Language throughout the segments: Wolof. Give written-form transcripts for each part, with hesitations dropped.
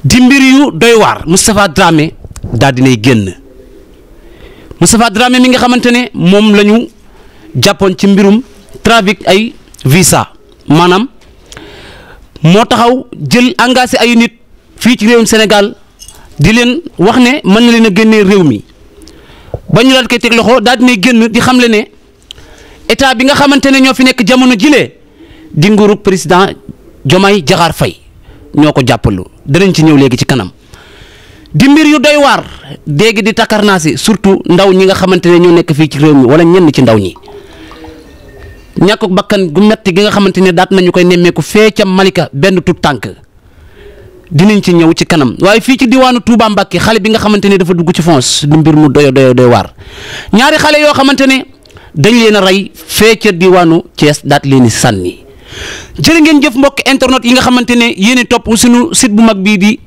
di mbir yu doy waar Moustapha Dramé daal dinay génn Moustapha Dramé mi nga xamante ne moom la ñu jàppoon ci mbirum trafic ay visa maanaam moo taxaw jël engagé ay nit fii ci réewum Sénégal di leen wax ne mën na leen a génnee réew mi ba ñu daal koy teg loxo daal dinay génn di xamle ne état bi nga xamante ne ñoo fi nekk jamono jilee di nguuru président Diomaye Diakhar Faye ñoo ko jàppalu danañ ci ñëw léegi ci kanam di mbir yu doy waar déegi di takkarnaasi surtout ndaw ñi nga xamante ne ñoo nekk fii ci réew mi wala ñenn ci ndaw ñi ñàkk bakkan gu metti gi nga xamante ne daat nañu koy nemmeeku fee ca Malika benn tut tànk dinañ ci ñëw ci kanam waaye fii ci diwaanu Touba Mbacké xale bi nga xamante ne dafa dugg ci fonce di mbir mu doy waar ñaari xale yoo xamante ne dañ leen a rey fee ca diwaanu Thiès daat leen di sànni jërë ngeen jëf mbokk internet yi nga xamante ne yéen topp suñu site bu mag bii di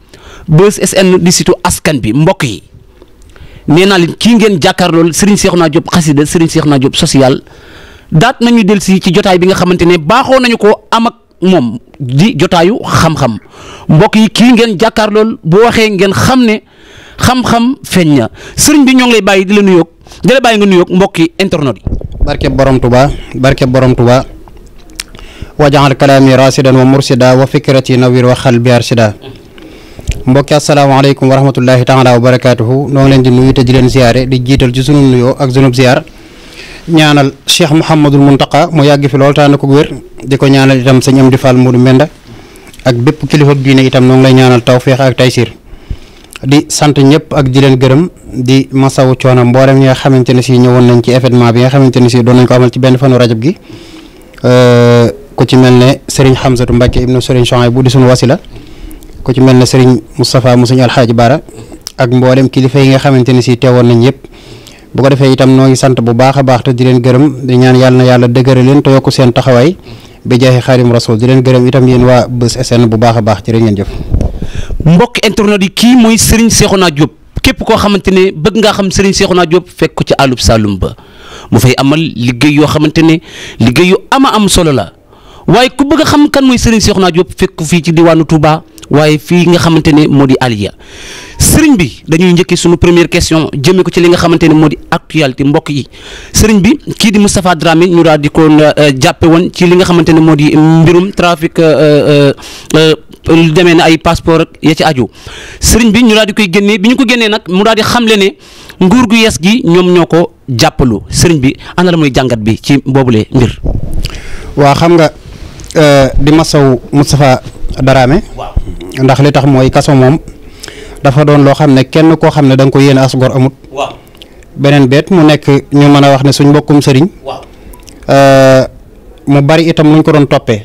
Buzz SN di situ askan bi mbokk yi nee naa leen kii ngeen jàkkaarlool Serigne Cheikhouna Diop xasida Serigne Cheikhouna Diop social daat nañu del si ci jotaay bi nga xamante ne baaxoo nañu ko am ak moom di jotaayu xam-xam mbokk yi kii ngeen jàkkaarlool bu waxee ngeen xam ne xam-xam feeñ na sëriñ bi ñoo ngi lay bàyyi di la nuyoog di la bàyyi nga nuyoog mbokki internet yi. barke borom Tuba wajaxal kalaami rasidan wa mursida wa fikrati nawir wa xalbi arsida mbokki asalaamaaleykum wa rahmatullahi taala wa barakaatuhu noo ngi leen di nuyu te di leen ziyaare di jiital ci sunu nuyoo ak sunu ziyaar ñaanal Cheikh Mouhamadul Mountakha mu yàgg fi lool taan ko wér di ko ñaanal itam sëñ Amdi Fall Modou Mbenda ak bépp kilifa diine itam noo ngi lay ñaanal tawféex ak taysir di sant ñëpp ak di leen gërëm di masawu coono mboolem ñi nga xamante ne si ñëwoon nañ ci événement bi nga xamante ne si doon nañ ko amal ci benn fanu rajab gi ku ci mel ne Serigne Hamzatou Mbacke ibnu Serigne Chouaïbou bu di suñu wasila ku ci mel ne Serigne Moustapha mu Serigne Alxaaji Bara ak mboolem kilifa yi nga xamante ne si teewoon nañ yëpp bu ko defee itam noo ngi sant bu baax a baax te di leen gërëm di ñaan yàlla na yàlla dëgëral leen te yokk seen taxawaay bi jaahi Xaadim Rasul di leen gërëm itam yéen waa Buzz SN bu baax a baax jërë ngeen jëf. mbokk internet yi kii mooy Serigne Cheikhouna Diop képp koo xamante ne bëgg ngaa xam Serigne Cheikhouna Diop fekk ko ci àllub Saloum ba mu fay amal liggéey yoo xamante ne liggéey yu am solo la. waaye ku bëgg a xam kan mooy Serigne Cheikhouna Diop fekk fii ci diwaanu Touba waaye fii nga xamante ne moo di Aliya Serigne bi dañuy njëkkee sunu première question jëmee ko ci li nga xamante ne moo di actualité mbokk yi Serigne bi kii di Moustapha Dramé ñu daal di ko jàppe woon ci li nga xamante ne moo di mbirum trafic lu demee ne ay passeport ya ci aju Serigne bi ñu daal di koy génnee bi ñu ko génnee nag mu daal di xamle ne nguur gu yees gi ñoom ñoo ko jàppalu Serigne bi ana la mooy jàngat bi ci boobule mbir. waa xam nga. di masaw Moustapha Dramé ndax li tax mooy kaso moom dafa doon loo xam ne kenn koo xam ne da nga ko yéene as gor amut beneen beet mu nekk ñu mën a wax ne suñ mbokkum sëriñ mu bari itam nuñ ko doon toppee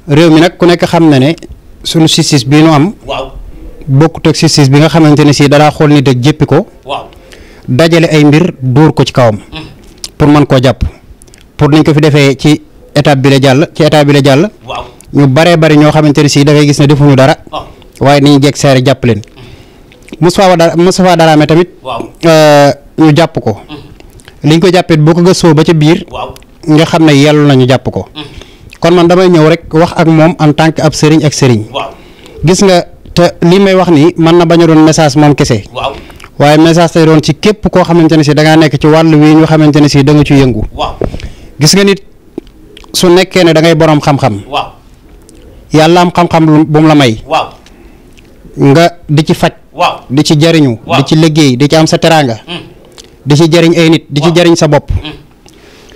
réew mi nag ku nekk xam na ne suñu justice bii nu am bokkut ak justice bi nga xamante ne si danaa xool nit ak jéppi ko dajale ay mbir dóor ko ci kawam pour mën koo jàpp pour niñ ko fi defee ci étape bi la jàll ñu baree bari ñoo xamante ne si da ngay gis ne defuñu dara waaye niñ jekk seere jàpp leen Moustapha Dramé tamit ñu jàpp ko liñ ko jàppee boo ko gëstoo ba ca biir nga xam ne yellu nañu jàpp ko kon man damay ñëw rek wax ak moom en tant que ab sëriñ ak sëriñ gis nga te li may wax nii mën na bañ a doon message moom kese waaye message tey doon ci képp koo xamante ne si da ngaa nekk ci wàll wi ñu xamante ne si da nga ci yëngu gis nga nit su nekkee ne da ngay boroom xam-xam yàlla am xam-xam bu mu la may nga di ci faj di ci jariñu di ci liggéey di ci am sa teraanga di ci jariñ ay nit di ci jariñ sa bopp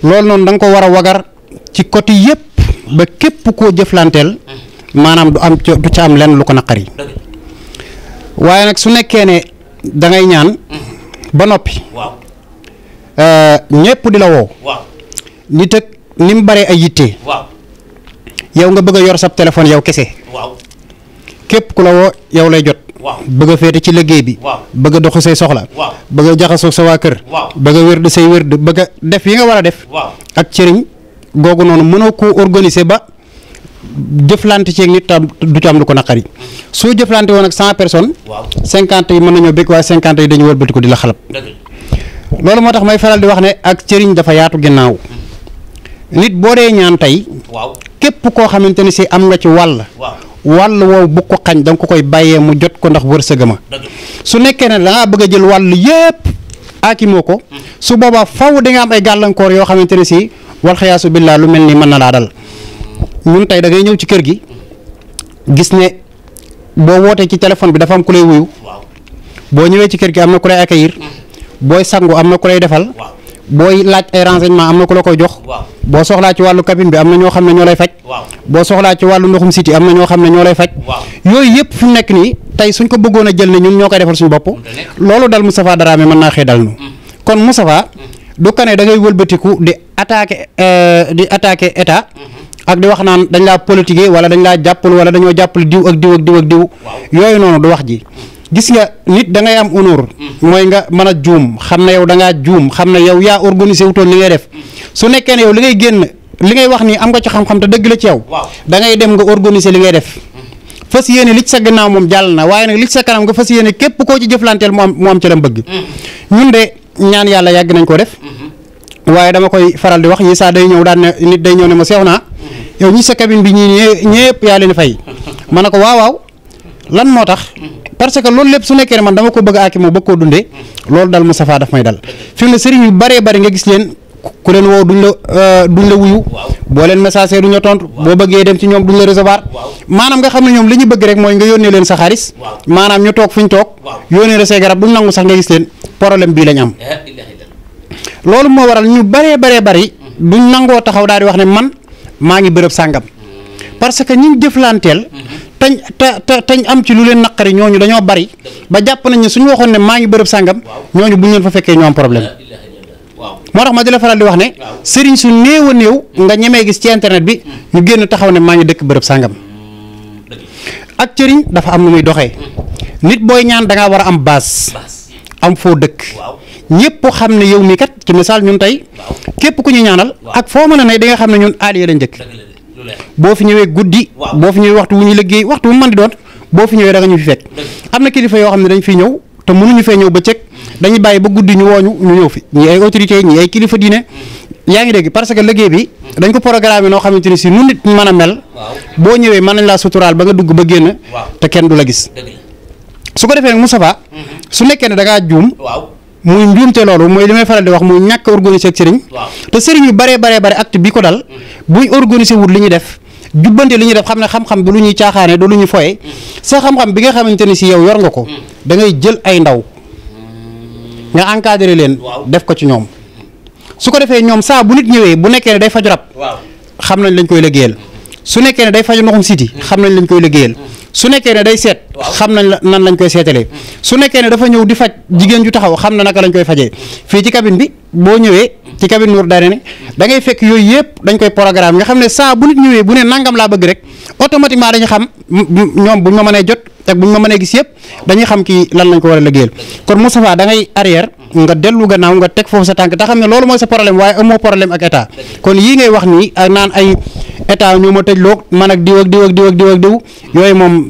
loolu noonu da nga ko war a wagar ci côté yëpp ba képp koo jëflanteel maanaam du ca am lenn lu ko naqari waaye nag su nekkee ne da ngay ñaan ba noppi ñëpp di la woo nit ak ni mu baree ay yitte yow nga bëgg a yor sab téléphone yow kese képp ku la woo yow lay jot bëgg a féete ci liggéey bi bëgg a doxi say soxla bëgg a jaxasoo sa waa kër bëgg a wérd say wérd bëgg a def yi nga war a def ak cëriñ googu noonu mënoo koo organiser ba jëflante ci nit tam du ci am lu ko naqari soo jëflante woon ak 100 personnes 50 yi mën nañoo bëgg waaye 50 yi dañu wëlbati ko di la xalab loolu moo tax may faral di wax ne ak cëriñ dafa yaatu ginnaaw nit boo dee ñaan tey képp koo xamante ni si am nga ci wàll wàll woowu bu ko xañ da nga ko koy bàyyee mu jot ko ndax wërsëgama su nekkee ne da ngaa bëgg a jël wàll yépp aakimoo ko su boobaa faw di nga am ay gàllankoor yoo xamante ne si wal xiyaasu billaa lu mel ni mën na laa dal ñun tey da ngay ñëw ci kër gi gis ne boo wootee ci téléphone bi dafa am ku lay wuyu boo ñëwee ci kër gi am na ku lay accueillir booy sangu am na ku lay defal booy laaj ay renseignement am na ku la koy jox boo soxlaa ci wàllu cabine bi am na ñoo xam ne ñoo lay faj boo soxlaa ci wàllu ndoxum siti am na ñoo xam ne ñoo lay faj yooyu yëpp fi mu nekk nii tey suñ ko bëggoon a jël ne ñun ñoo koy defal suñu bopp loolu dal Moustapha Dramé mën naa xëy dal nu kon Moustapha du kane da ngay wëlbatiku di attaquer état ak di wax naan dañ laa politiquer wala dañ laa jàppal wala dañoo jàppale diw ak diw ak diw ak diw yooyu noonu du wax ji gis nga nit da ngay am honneur mooy nga mën a juum xam ne yow da ngaa juum xam ne yow yaa organisé wutoon li ngay def su nekkee ne yow li ngay génn li ngay wax nii am nga ci xam-xam te dëgg la ci yow da ngay dem nga organiser li ngay def fas yéene li ci sa gannaaw moom jàll na waaye nag li ci sa kanam nga fas yéene képp koo ci jëflanteel mu am ci lam bëgg ñun de ñaan yàlla yàgg nañ ko def waaye dama koy faral di wax yi saa day ñëw daan ne nit day ñëw ne ma seex naa yow ñi sa cabine bi ñii ñëpp yaa leen fay ma ne ko waaw lan moo tax parce que loolu lépp su nekkee ne man dama ko bëgg aaki moo bëgg koo dundee loolu dal Moustapha daf may dal fi mu ne sëriñ yu bëree bëri nga gis leen ku leen woo duñ la wuyu boo leen messager duñ la tontu boo bëggee dem ci ñoom duñ la recevoir maanaam nga xam ne ñoom li ñu bëgg rek mooy nga yónnee leen sa xaalis maanaam ñu toog fi ñu toog yónnee la say garab duñ nangu sax nga gis leen problème bii lañ am loolu moo waral ñu bëree bëri duñ nangoo taxaw daal di wax ne man maa ngi bërëb sàngam parce que ñi jëflanteel tañ am ci lu leen naqari ñooñu dañoo bari ba jàpp nañ ne suñu waxoon ne maa ngi bërëb sàngam ñooñu bu ñu leen fa fekkee ñoo am problème moo tax ma di la faral di wax ne sëriñ su néew a néew nga ñemee gis ci internet bi ñu génn taxaw ne maa ngi dëkk bërëb sàngam ak cëriñ dafa am lu muy doxee nit booy ñaan da ngaa war a am base am foo dëkk ñëpp xam ne yow mi kat ci misaal ñun tey képp ku ñu ñaanal ak foo mën a ne di nga xam ne ñun aaliya lañ njëkk boo fi ñëwee guddi boo fi ñëwee waxtu wu ñu liggéey waxtu wu mën di doon boo fi ñëwee da nga ñu fi fekk am na kilifa yoo xam ne dañ fiy ñëw te mënuñu fee ñëw ba cëg dañuy bàyyi ba guddi ñu wooñu ñu ñëw fi ñi ay autorité ñi ay kilifa diine yaa ngi dégg parce que liggéey bi dañ ko programme noo xamante ni si nu nit mën a mel boo ñëwee mën nañ laa suturaal ba nga dugg ba génn te kenn du la gis su ko defee nag Moustapha su nekkee ne da ngaa juum muy njuumte loolu mooy li may faral di wax muy ñàkk organiser ak sëriñ te sëriñ yu baree acte bi ko dal buñ organiser wut li ñuy def jubbante li ñuy def xam ne xam-xam du lu ñuy caaxaane du lu ñuy foye sa xam-xam bi nga xamante ni si yow yor nga ko da ngay jël ay ndaw nga encadré leen def ko ci ñoom su ko defee ñoom saa bu nit ñëwee bu nekkee ne day faju rab xam nañ lañ koy liggéeyal su nekkee ne day faju ndoxum siti xam nañ lañ koy liggéeyal su nekkee ne day seet xam nañ la nan lañ koy seetalee su nekkee ne dafa ñëw di faj jigéen ju taxaw xam na naka lañ koy fajee fii ci cabine bi boo ñëwee ci cabine Nour Darayni da ngay fekk yooyu yëpp dañ koy programme nga xam ne saa bu nit ñëwee bu ne nangam laa bëgg rek automatiquement dañu xam ñoom buñ ma mënee jot ak buñ ma mënee gis yëpp dañuy xam kii lan lañ ko war a liggéeyal kon Moustapha da ngay arrière nga dellu gannaaw nga teg foofu sa tànk te xam ne loolu mooy sa problème waaye amoo problème ak état kon yii ngay wax nii ak naan ay état ñoo ma tëj loog man ak diw ak diw ak diw ak diw ak diw yooyu moom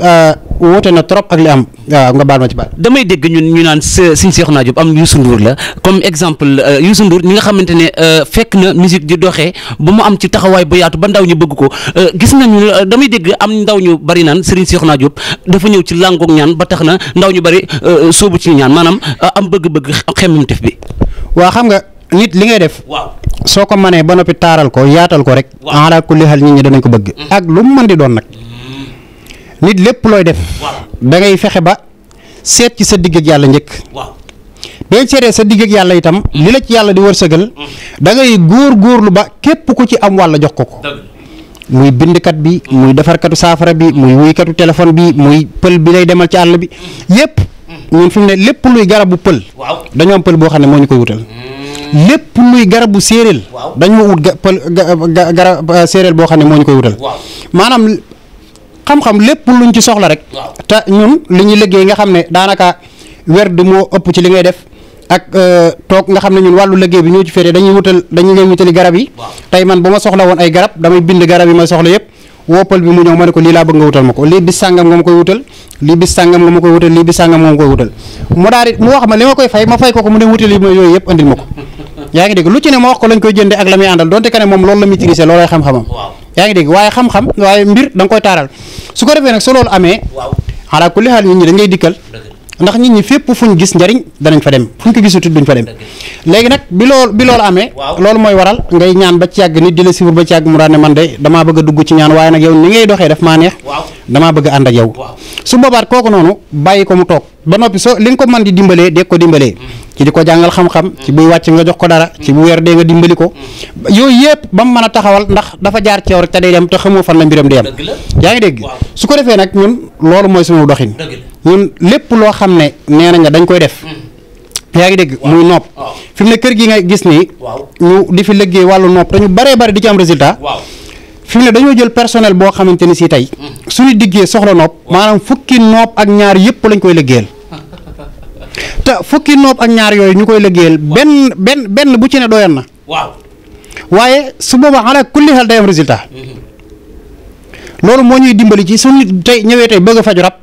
wóote na trop ak li am waaw nga baal ma ci baal. damay dégg ñu naan Serigne Cheikhouna Diop am Youssou Ndour la comme exemple Youssou Ndour ñi nga xamante ne fekk na musique di doxee ba mu am ci taxawaay ba yaatu ba ndaw ñu bëgg ko gis nañu damay dégg am ndaw ñu bari naan Serigne Cheikhouna Diop dafa ñëw ci làngoog ñaan ba tax na ndaw ñu bari sóobu ci ñaan maanaam am bëgg-bëgg xemmem def bi. waaw xam nga nit li ngay def. soo ko mënee ba noppi taaral ko yaatal ko rek. ala kulli xel nit ñi danañ ko bëgg. ak lu mu mën di doon nag. nit lépp looy def. da ngay fexe ba seet ci sa digg ak yàlla njëkk. boo seetee sa digg ak yàlla itam. li la ci yàlla di wërsëgal. da ngay góorgóorlu ba képp ku ci am wàll jox ko ko. muy bindkat bi muy defarkatu saafara bi muy wuykatu téléphone bi muy pël bi lay demal ci àll bi yépp ñun fi mu ne lépp luy garabu pël. dañoo am pël boo xam ne moo ñu koy wutal. lépp luy garabu séeréel. dañoo wut garab séeréel boo xam ne moo ñu koy wutal. maanaam xam-xam lépp luñ ci soxla rek. te ñun li ñuy liggéey nga xam ne daanaka werd moo ëpp ci li ngay def ak toog nga xam ne ñun wàllu liggéey bi ñoo ci féetee dañuy leen wutali garab yi. tey man bu ma soxla woon ay garab damay bind garab yi may soxla yëpp. woppal bi mu ñëw ma ne ko lii laa bëgg nga wutal ma ko lii bis sàngam nga ma koy wutal lii bis sàngam nga ma koy wutal lii bis sàngam nga ma koy wutal mu daal di mu wax ma li ma koy fay ma fay ko mu dem wutal yi ma yooyu yëpp andil ma ko yaa ngi dégg lu ci ne ma wax ko lañ koy jënde ak la muy àndal donte que ne moom loolu la maîtriser loolay xam-xamam yaa ngi dégg waaye xam-xam waaye mbir da nga koy taaral su ko defee nag su loolu amee xalaa kulli xaal nit ñi dañ lay dikkal ndax nit ñi fépp fuñ gis njariñ danañ fa dem fuñ ko gisutut duñ fa dem léegi nag bi loolu amee loolu mooy waral ngay ñaan ba ci yàgg nit di la sifur ba ci yàgg mu daan ne man de damaa bëgg a dugg ci ñaan waaye nag yow ni ngay doxee daf maa neex damaa bëgg a ànd ak yow su boobaat kooku noonu bàyyi ko mu toog ba noppi soo li nga ko mën di dimbalee dee ko dimbalee ci di ko jàngal xam-xam ci buy wàcc nga jox ko dara ci bu weer dee nga dimbali ko yooyu yëpp ba mu mën a taxawal ndax dafa jaar ci yow rek te day dem te xamoo fan la mbiram di yem yaa ngi dégg su ko defee nag ñun loolu mooy suñu doxin ñun lépp loo xam ne nee nañ dañ koy def yaa ngi dégg muy nopp fi mu ne kër gi nga gis nii ñu di fi liggéey wàllu nopp te ñu baree bari di ci am résultat fi mu ne dañoo jël personnel boo xamante ni si tey suñu diggee soxla nopp maanaam fukki nopp ak ñaar yëpp lañ koy liggéeyal te fukki nopp ak ñaar yooyu ñu koy liggéeyal benn bu ci ne doyan na waaye su boobaa xanaa kulli xel day am résultat loolu moo ñuy dimbali ci suñu tey ñëwee tey bëgg a faju rab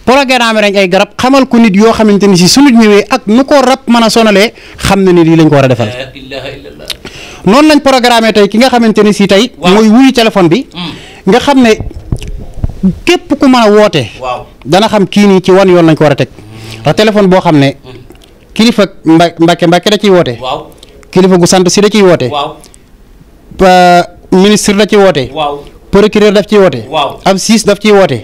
programme nañ ay garab xamal ko nit yoo xamante ni si su nit ñëwee ak nu ko rab mën a sonalee xam na ni lii lañ ko war a defal noonu lañ programme tey ki nga xamante ni si tey mooy wuyu téléphone bi nga xam ne képp ku mën a woote dana xam kii nii ci wan yoon lañ ko war a teg ndax téléphone boo xam ne kilifa Mbàkke da ciy woote kilifa gu sant si da ciy woote ministre da ciy woote procureur daf ciy woote ab siis daf ciy woote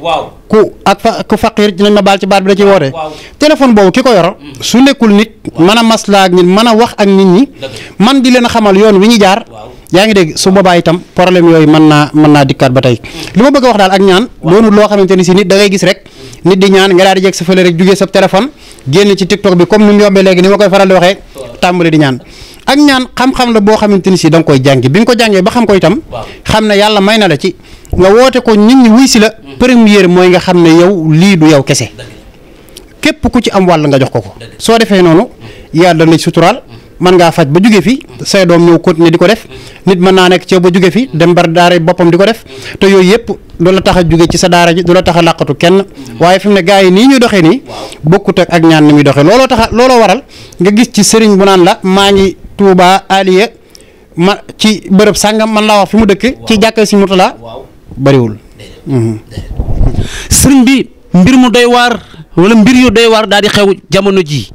ku faqir dinañ ma baal ci baat bi da ciy woote téléphone boobu ki ko yor su nekkul nit mën a maslaa ak nit mën a wax ak nit ñi man di leen xamal yoon wi ñu jaar yaa ngi dégg su boobaa itam problème yooyu mën naa dikkaat ba tey li ma bëgg a wax daal ak ñaan doonul loo xamante ni si nit da ngay gis rek nit di ñaan nga daal di jeg sa fële rek jugee sa téléphone génn ci TikTok bi comme ni mu yombee léegi ni ma koy faral di waxee tàmbali di ñaan ak ñaan xam-xam la boo xamante ni si da nga koy jàngi bi nga ko jàngee ba xam ko itam xam ne yàlla may na la ci nga woote ko nit ñi wuy si la première mooy nga xam ne yow lii du yow kese képp ku ci am wàll nga jox ko soo defee noonu yàlla la suturaal mën ngaa faj ba jóge fi say doom ñëw continuer di ko def nit mën naa nekk ci ba jóge fi dem bar daara boppam di ko def te yooyu yëpp du la tax a jóge ci sa daara ji du la tax a làqatu kenn waaye fi mu ne gars yi nii ñuy doxee nii bokkut ak ñaan ni muy doxee looloo waral nga gis ci sëriñ bu naan la maa ngi Touba Aliya ma ci bërëb sàngam man laa wax fi mu dëkk ci jàkka si Murtala bariwul sëriñ bi mbir mu doy waar wala mbir yu doy waar daal di xew jamono ji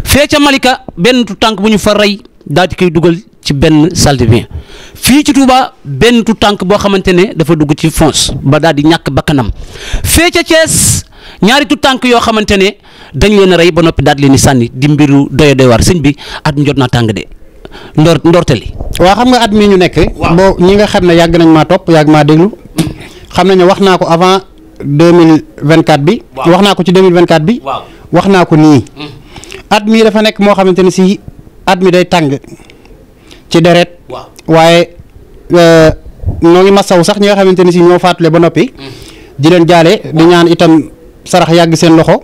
fee ca Malika benn tu tànk bu ñu fa rey daal di koy dugal ci benn salle de bain fii ci Touba benn tu tànk boo xamante ne dafa dugg ci fonce ba daal di ñàkk bakkanam fee ca Thiès ñaari tu tànk yoo xamante ne dañ leen a rey ba noppi daal di leen di sànni di mbiru doy waar sëñ bi at mi jot naa tàng de ndorteli waaw xam nga at mi ñu nekk boo ñi nga xam ne yàgg nañ maa topp yàgg maa déglu xam nañ ne wax naa ko avant 2024 bi wax naa ko ci 2024 bi wax naa ko nii at mii dafa nekk moo xamante ne si at mi day tàng ci deret waaye noo ngi masaw sax ñi nga xamante ne si ñoo faatule ba noppi di leen jaale di ñaan itam sarax yàgg seen loxo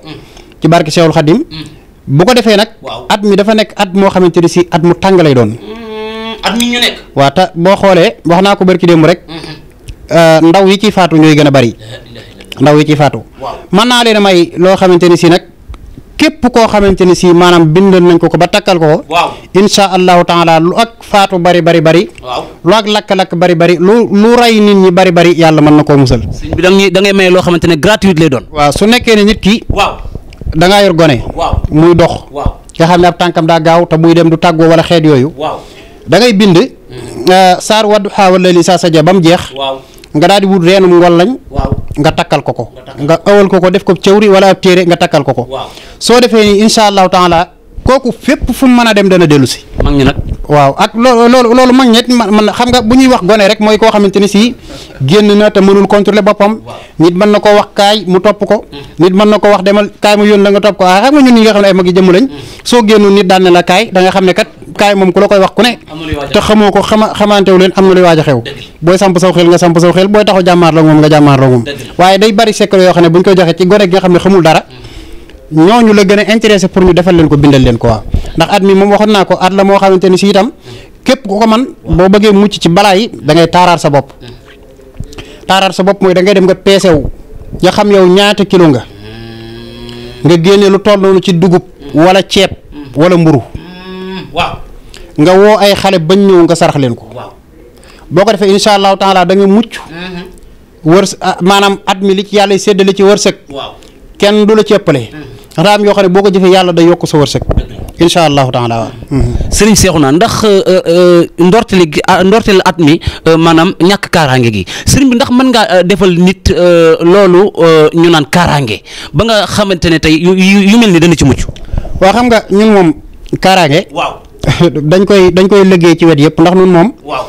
ci barke Cheikhul Khadim bu ko defee nag at mi dafa nekk at moo xamante ne si at mu tàng lay doon at mi ñu nekk waaw te boo xoolee wax naa ko barki démb rek ndaw yi ciy faatu ñooy gën a bari ndaw yi ciy faatu mën naa leen a may loo xamante ni si nag képp koo xamante ni si maanaam bindal nañ ko ba takkal ko insha allahu taala lu ak faatu bari lu ak lakk-lakk bari lu rey nit ñi bari yàlla mën na koo musal bi da ngay may loo xamante ne gratuite lay doon waaw su nekkee ne nit ki da ngaa yor gone muy dox nga xam ne ab tànkam daa gaaw te buy dem du tàggoo wala xeet yooyu da ngay bind saar waddu xaawal la li saa saja ba mu jeex nga daal di wut reenum ngol lañ nga takkal ko nga ëwal ko def ko cëwri wala ab téere nga takkal ko soo defee ni insha allahu taala kooku fépp fu mu mën a dem dana dellu si mag ñi nag waaw ak loolu mag ñet man xam nga bu ñuy wax gone rek mooy koo xamante ni si génn na te mënul contrôler boppam nit mën na koo wax kaay mu topp ko nit mën na ko wax demal kaay mu yónn la nga topp ko xam nga ñun ñi nga xam ne ay mag yi jëmm lañ soo génnu nit daan ne la kaay da nga xam ne kat kaay moom ku la koy wax ku ne te xamoo ko xamantewu leen am na luy waaj a xew booy samp saw xel nga samp saw xel booy taxaw jàmmaar la moom nga jàmmaar la moom waaye day bari secret yoo xam ne bu ñu koy joxe ci gone gi nga xam ne xamul dara ñooñu la gën a intéressé pour ñu defal leen ko bindal leen ko waaw ndax at mi moom waxoon naa ko at la moo xamante ni si itam képp ku ko man boo bëggee mucc ci balaa yi da ngay taaraar sa bopp mooy da ngay dem nga peesewu nga xam yow ñaata kilo nga génne lu toll noonu ci dugub wala ceeb wala mburu nga woo ay xale bañ ñëw nga sarax leen ko boo ko defee incha allahu taala da nga mucc maanaam at mi li ci yàlla séddale ci wërsëg kenn du la ci ëppale raam yoo xam ne boo ko jëfee yàlla day yokk sa wërsëg incha allahu taala waaw. Serigne Cheikhouna ndax ndorteel at mi maanaam ñàkk kaaraange gi Serigne bi ndax mën ngaa defal nit loolu ñu naan kaaraange ba nga xamante ne tey yu mel ni dana ci mucc. waaw xam nga ñun moom kaaraange. waaw dañ koy liggéey ci wet yëpp ndax ñun moom. waaw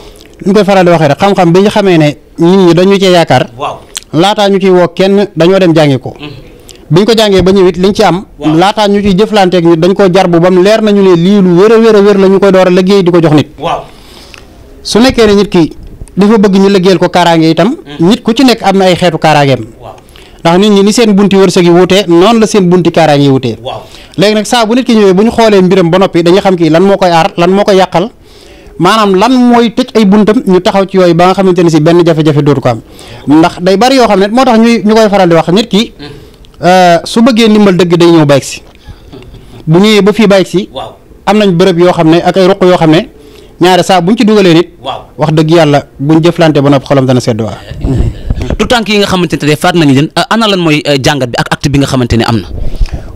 ñu koy faral di waxee rek xam-xam bi ñu xamee ne nit ñi dañu cee yaakaar. waaw laataa ñu ciy woo kenn dañoo dem jàngi ko. biñ ko jàngee ba ñëwit liñ ci am. laataa ñu ciy jëflanteeg nit dañ koo jar bu ba mu leer nañu ne lii lu wér a wér la ñu koy door a liggéey di ko jox nit. waaw su nekkee ne nit ki dafa bëgg ñu liggéeyal ko kaaraange itam. nit ku ci nekk am na ay xeetu kaaraangeem. ndax nit ñi ni seen bunti wërsëg yi wutee noonu la seen bunti kaaraange yi wutee. léegi nag saa bu nit ki ñëwee bu ñu xoolee mbiram ba noppi dañuy xam kii lan moo koy aar lan moo koy yàqal maanaam lan mooy tëj ay buntam ñu taxaw ci yooyu ba nga xamante ne si benn jafe-jafe dootu ko am ndax day bari yoo xam ne moo tax ñu koy faral di wax nit ki su bëggee ndimbal dëgg day ñëw bayeg si bu ñëwee ba fii bayeg si am nañ bërëb yoo xam ne ak ay ruq yoo xam ne ñaare saa buñ ci dugalee nit wax dëgg yàlla buñ jëflante ba noppi xolam dana sedd waa du tànk yi nga xamante ne faat nañu leen ana lan mooy jàngat bi ak acte bi nga xamante ne am na.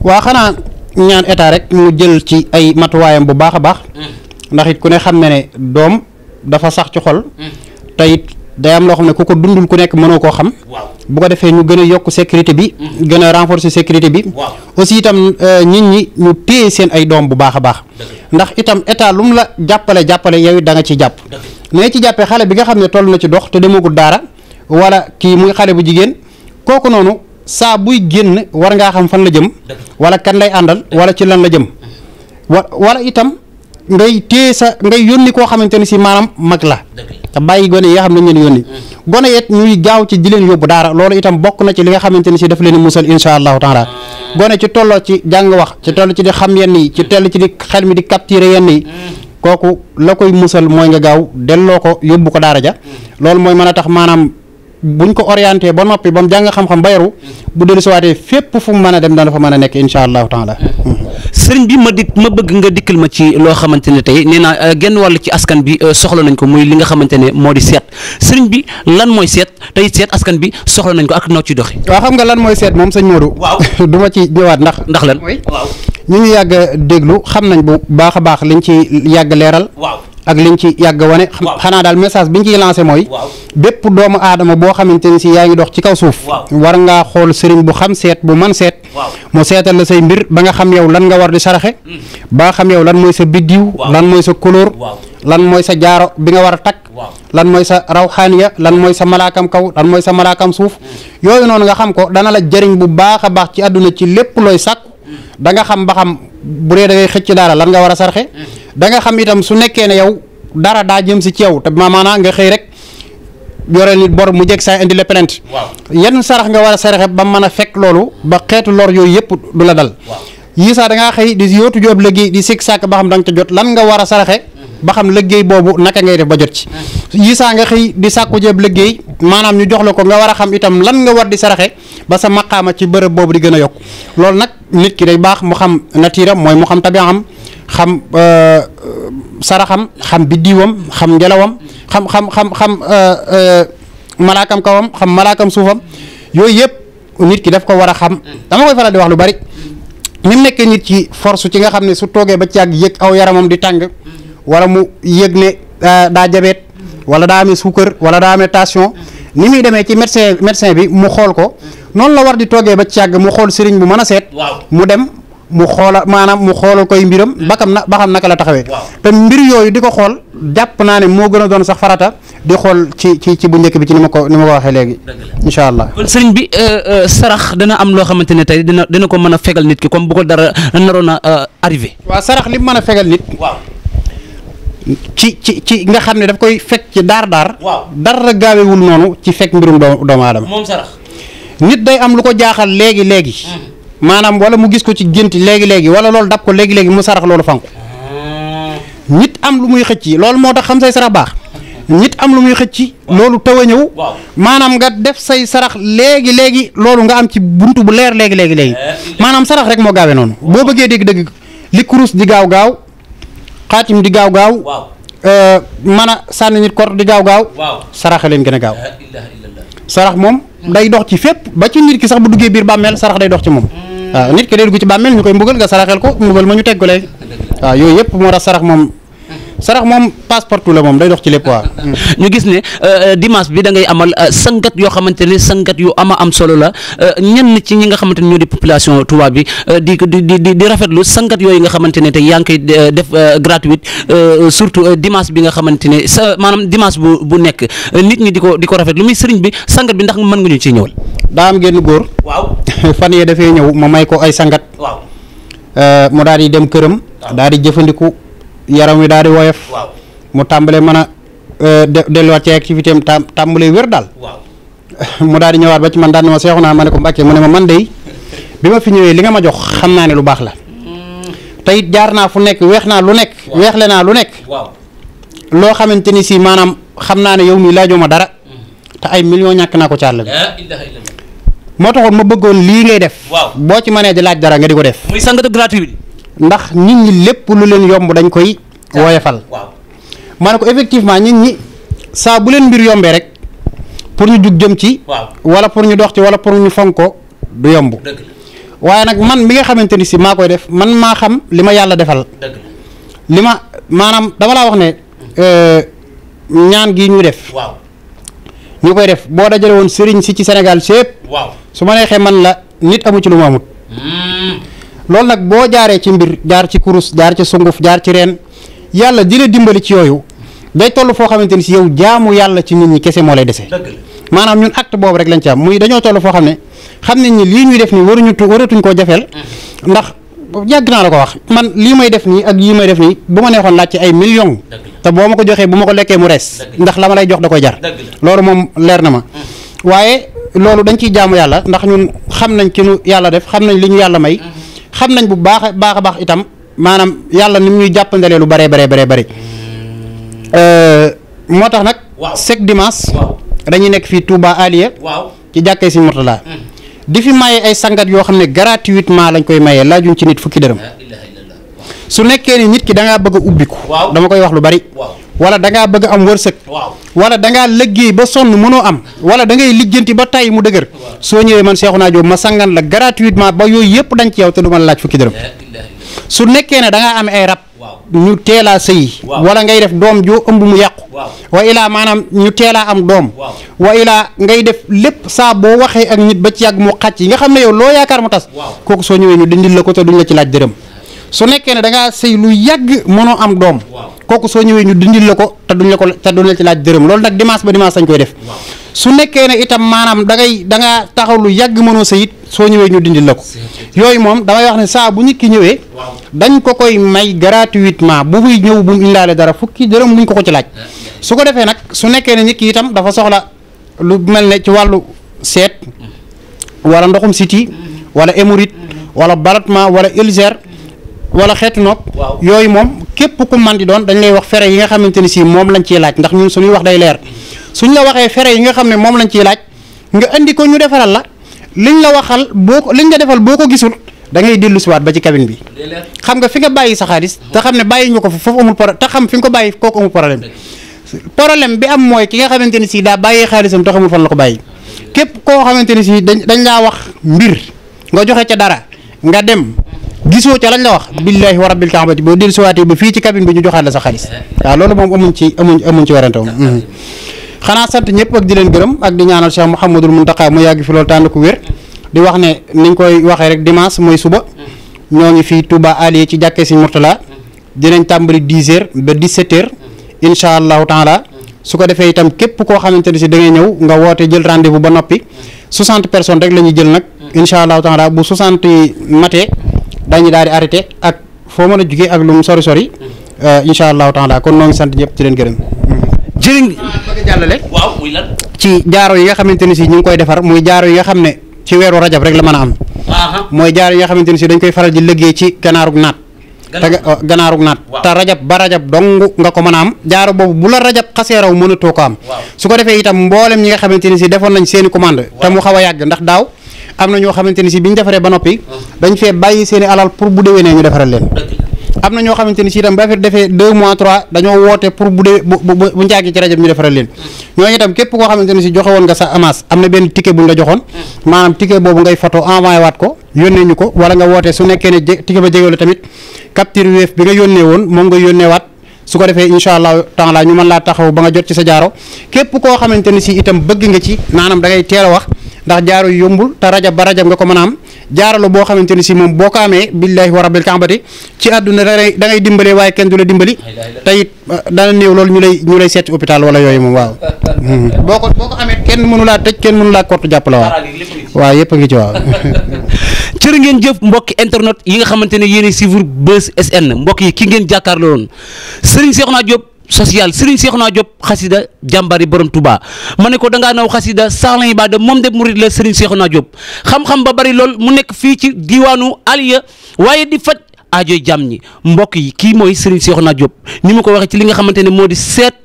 waa xanaa ñaan état rek mu jël ci ay matuwaayam bu baax a baax ndax it ku ne xam ne ne doom dafa sax ci xol te it day am loo xam ne ku ko dundul ku nekk mënoo koo xam bu ko defee ñu gën a yokk sécurité bi gën a renforcer sécurité bi aussi itam nit ñi ñu téye seen ay doom bu baax a baax ndax itam état lu mu la jàppale yow it da nga ci jàpp ne ci jàppee xale bi nga xam ne toll na ci dox te demagul daara wala kii muy xale bu jigéen kooku noonu saa buy génn war ngaa xam fan la jëm wala kan lay àndal wala ci lan la jëm wala itam ngay téye ngay yónni koo xamante ni si maanaam mag la te bàyyi gone yi nga xam ne ñu leen yónni gone yet ñuy gaaw ci di leen yóbbu daara loolu itam bokk na ci li nga xamante ni si daf leen musal insha allahu taala gone ci tolloo ci jàng wax ci toll ci di xam yenn yi ci tell ci di xel mi di capturer yenn yi kooku la koy musal mooy nga gaaw delloo ko yóbbu ko daara ja loolu mooy mën a tax maanaam buñ ko orienté ba noppi ba mu jàng xam-xam ba yaru bu dellu si waatee fépp fu mu mën a dem dana fa mën a nekk insha allahu taala sëriñ bi ma bëgg nga dikkal ma ci loo xamante ne tey nee naa genn wàll ci askan bi soxla nañ ko muy li nga xamante ne moo di seet sëriñ bi lan mooy seet tey seet askan bi soxla nañ ko ak noo ci doxi waaw xam nga lan mooy seet moom sëñ Modou du ma ci ñëwaat ndax lan ñu ngi yàgg a déglu xam nañ bu baax a baax liñ ci yàgg leeral ak liñ ci yàgg wane xanaa daal message bi ñu ciy lancé mooy bépp doomu aadama boo xamante ni si yaa ngi dox ci kaw suuf war ngaa xool sëriñ bu xam seet bu man seet mu seetal la say mbir ba nga xam yow lan nga war di saraxe ba nga xam yow lan mooy sa biddiw lan mooy sa couleur lan mooy sa jaaro bi nga war a takk lan mooy sa rawxaaniya lan mooy sa malaakam kaw lan mooy sa malaakam suuf yooyu noonu nga xam ko dana la jëriñ bu baax a baax ci àdduna ci lépp looy sàkku da nga xam ba xam bu dee da ngay xëcc dara lan nga war a saraxe da nga xam itam su nekkee ne yow dara daa jëm si ci yow te maanaam nga xëy rek yore nit bor mu jeg saa indi la plainte yenn sarax nga war a saraxe ba mën a fekk loolu ba xeetu lor yooyu yëpp du la dal yii saa da ngaa xëy di yóotu joob liggéey di sikk sàkk ba xam da nga ca jot lan nga war a saraxe ba xam liggéey boobu naka ngay def ba jot ci yii saa nga xëy di sàkku joob liggéey maanaam ñu jox la ko nga war a xam itam lan nga war di saraxe ba sa maqaama ci bërëb boobu di gën a yokk loolu nag nit ki day baax mu xam natiiram mooy mu xam tabiam xam saraxam xam biddiwam xam ngelawam xam malaakam kawam xam malaakam suufam yooyu yëpp nit ki daf ko war a xam dama koy faral di wax lu bari ni mu nekkee nit ci force ci nga xam ne su toogee ba ci àgg yëg aw yaramam di tàng wala mu yëg ne daa jabeet wala daa amee suukar wala daa amee tension ni muy demee ci médecin bi mu xool ko noonu la war di toogee ba ci àgg mu xool sëriñ bu mën a seet mu dem mu xoola maanaam mu xoolal koy mbiram ba xam naka la taxawee te mbir yooyu di ko xool jàpp naa ne moo gën a doon sax farata di xool ci bu njëkk bi ci ni ma ko waxee léegi incha allah kon sëriñ bi sarax dana am loo xamante ne tey dina ko mën a fegal nit ki comme bu ko dara naroon a arrivé waaw sarax li mu mën a fegal nit ci nga xam ne daf koy fekk ci daar dara gaawewul noonu ci fekk mbirum doomu aadama moom sarax nit day am lu ko jaaxal léegi maanaam wala mu gis ko ci gént léegi wala loolu dab ko léegi mu sarax loolu fanku nit am lu muy xëcc loolu moo tax xam say sarax baax nit am lu muy xëcc loolu taw a ñëw maanaam nga def say sarax léegi loolu nga am ci buntu bu leer léegi maanaam sarax rek moo gaawee noonu boo bëggee dégg-dëgg li kurus di gaaw xaatim di gaaw mën a sànni nit kort di gaaw saraxe leen gën a gaaw sarax moom day dox ci fépp ba ci nit ki sax bu duggee biir bàmmeel sarax day dox ci moom waaw nit ki day dugg ci bàmmeel ñu koy mbugal nga saraxel ko mbugal ma ñu teg ko léegi waaw yooyu yëpp moo tax sarax moom passeport la moom day dox ci lépp waaw. ñu gis ne dimanche bi da ngay amal sangat yoo xamante ne sangat yu am solo la ñenn ci ñi nga xamante ne ñoo di population Touba bi di rafetlu sangat yooyu nga xamante ne tey yaa ngi koy def gratuite surtout dimanche bi nga xamante ne maanaam dimanche bu nekk nit ñi di ko rafetlu muy sëriñ bi sangat bi ndax mën nga ñu ciy ñëwal. daa am génn góor. waaw fan yee dafay ñëw ma may ko ay sangat. waaw mu daal di dem këram. daal di jëfandiku. yaram wi daal di woyof mu tàmbalee mën a delluwaat ci activité am tàmbalee wér daal mu daal di ñëwaat ba ci man daan na ma seexu naa ma ne ko Mbàkke mu ne ma man de bi ma fi ñëwee li nga ma jox xam naa ne lu baax la te it jaar naa fu nekk weex naa lu nekk weexle naa lu nekk loo xamante ni si maanaam xam naa ne yow mi laajoo ma dara te ay millions ñàkk naa ko ci àll bi moo taxoon ma bëggoon lii ngay def boo ci mënee di laaj dara nga di ko def muy sangat gratuit ndax nit ñi lépp lu leen yomb dañ koy woyefal ma ne ko effectivement nit ñi saa bu leen mbir yombee rek pour ñu jug jëm ci wala pour ñu dox ci wala pour ñu fonk ko du yomb waaye nag man mi nga xamante ni si maa koy def man maa xam li ma yàlla defal li ma maanaam dama laa wax ne ñaan gi ñu def ñu koy def boo dajale woon sëriñ si ci Sénégal sépp su ma neexee man la nit amu ci lu mu amut loolu nag boo jaaree ci mbir jaar ci kurus jaar ci sunguf jaar ci reen yàlla di la dimbali ci yooyu day toll foo xamante ni si yow jaamu yàlla ci nit ñi kese moo lay dese maanaam ñun acte boobu rek lañ ci am muy dañoo toll foo xam ne xam nañ ni lii ñuy def nii waratuñ koo jafeel ndax yàgg naa la ko wax man lii may def nii ak yii may def nii bu ma neexoon laaj ci ay millions te boo ma ko joxee bu ma ko lekkee mu rees ndax la ma lay jox da koy jar loolu moom leer na ma waaye loolu dañ ciy jaamu yàlla ndax ñun xam nañ ki nu yàlla def xam nañ li ñu yàlla may xam nañ bu baax a baax itam maanaam yàlla ni mu ñuy jàppandalee lu bare moo tax nag chaque dimanche dañuy nekk fii Touba Aliya ci jàkkee si Mourtala di fi maye ay sangat yoo xam ne gratuitement lañ koy mayee laajuñ ci nit fukki dërëm su nekkee ni nit ki da ngaa bëgg a ubbiku dama koy wax lu bari wala da ngaa bëgg am wërsëg wala da ngaa liggéey ba sonn mënoo am wala da ngay lijjanti ba tay mu dëgër soo ñëwee man Cheikhouna Diop ma sangan la gratuitement ba yooyu yëpp dañ ci yow te du ma la laaj fukki dërëm su nekkee ne da ngaa am ay rab ñu teelaa sëyi wala ngay def doom joo ëmb mu yàqu wa ilaa maanaam ñu teelaa am doom wa ilaa ngay def lépp saa boo waxee ak nit ba ci yàgg mu xàcc yi nga xam ne yow loo yaakaar mu tas kooku soo ñëwee ñu dindil la ko te duñ la ci laaj dërëm su nekkee ne da ngaa sëy lu yàgg mënoo am doom kooku soo ñëwee ñu dindil la ko te duñ la ci laaj dërëm loolu nag dimanche ba dimanche dañ koy def su nekkee ne itam maanaam da ngaa taxaw lu yàgg mënoo sëy it soo ñëwee ñu dindil la ko yooyu moom damay wax ne saa bu nit ki ñëwee dañ ko koy may gratuitement bu muy ñëw bu mu indaale dara fukki dërëm luñ ko ci laaj su ko defee nag su nekkee ne nit ki itam dafa soxla lu mel ne ci wàllu seet wala ndoxum siti wala hémorroïde wala ballottement wala ulcère wala xeetu nopp yooyu moom képp ku man di doon dañ lay wax fere yi nga xamante ni si moom lañ ciy laaj ndax ñun suñuy wax day leer suñ la waxee fere yi nga xam ne moom lañ ciy laaj nga indi ko ñu defaral la liñ la waxal liñ la defal boo ko gisul da ngay dellu siwaat ba ci cabine bi xam nga fi nga bàyyi sa xaalis te xam ne bàyyi ñu ko foofu amul problème te xam fi nga ko bàyyi kooku amul problème bi am mooy ki nga xamante ni si daa bàyyee xaalisam te xamul fan la ko bàyyi képp koo xamante ni si dañ laa wax mbir nga joxe ca dara nga dem gisoo ca lañ la wax billaahi wa rabbil kaabati boo dellu siwaatee ba fii ci cabine bi ñu joxaat la sa xaalis waaw loolu moom amuñ ci werante moom xanaa sant ñëpp ak di leen gërëm ak di ñaanal Cheikh Mouhamadul Mountakha mu yàgg fi loolu tànn ko wér di wax ne niñ koy waxee rek dimanche mooy suba ñoo ngi fii Touba Aliya ci jàkkee Sëñ Mourtala dinañ tàmbali 10h ba 17h incha allahu taala su ko defee itam képp koo xamante ni si da ngay ñëw nga woote jël rendez-vous ba noppi 60 personnes rek la ñuy jël nag incha allahu taala bu 60 matee dañuy daal di arrêté ak foo mën a jugee ak lu mu sori incha allahu taala kon noo ngi sant ñëpp ci leen gërëm. jërëjëf bëgg a jàllale. waaw muy lan. ci jaaro yi nga xamante ni si ñu ngi koy defar muy jaaro yi nga xam ne ci weeru rajab rek la mën a am. mooy jaaro yi nga xamante ni si dañ koy faral di liggéey ci ganaarug naat. ganaarug naat te rajab ba rajab dong nga ko mën a am jaaro boobu bu la rajab xasee raw mënatoo ko am. su ko defee itam mboolem ñi nga xamante ni si defoon nañ seeni commande. te mu xaw a yàgg ndax daaw am na ñoo xamante ni si bi ñu defaree ba noppi dañ fee bàyyi seeni alal pour bu déwénee ñu defaral leen am na ñoo xamante ni si itam ba fi defee 2 mois 3 dañoo woote pour bu dee bu njaagi ci rajo bi ñu defaral leen ñooñu itam képp koo xamante ni si joxe woon nga sa avance am na benn ticket bu ñu la joxoon maanaam ticket boobu ngay photo envoyé waat ko yónnee ñu ko wala nga woote su nekkee ne ticket ba jegewul tamit capture Wave bi nga yónnee woon moom nga yónnee waat su ko defee incha allah taala ñu mën laa taxaw ba nga jot ci sa jaaro képp koo xamante ni si itam bëgg nga ci maanaam da ngay teel a wax ndax jaaro yu yombul te rajab ba rajab nga ko mën a am jaaro la boo xamante ni si moom boo ko amee billahi wa rabbil kaabati ci àdduna da ngay dimbalee waaye kenn du la dimbali te it dana néew loolu ñu lay seeti hôpital wala yooyu moom waaw boo ko amee kenn mënu laa tëj kenn mënu laa kortu jàpp la waaw yëpp a ngi ci waaw cër ngeen jëf mbokki internet yi nga xamante ne yéen a suivre Buzz SN mbokk yi ki ngeen jàkkaarloo woon Serigne Cheikhouna Diop social Serigne Cheikhouna Diop xasida jàmbari borom Touba ma ne ko dangaa naw xasida saxla yi baada moom de murid la Serigne Cheikhouna Diop xam-xam ba bari lool mu nekk fii ci diwaanu Aliya waaye di faj aajoy jàmm ñi mbokk yi kii mooy Serigne Cheikhouna Diop ni mu ko waxee ci li nga xamante ne moo di seet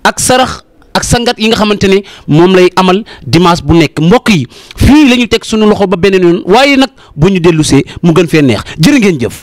ak sarax ak sangat yi nga xamante ne moom lay amal dimanche bu nekk mbokk yi fii la ñu teg sunu loxo ba beneen yoon waaye nag bu ñu dellusee mu gën fee neex jërë ngeen jëf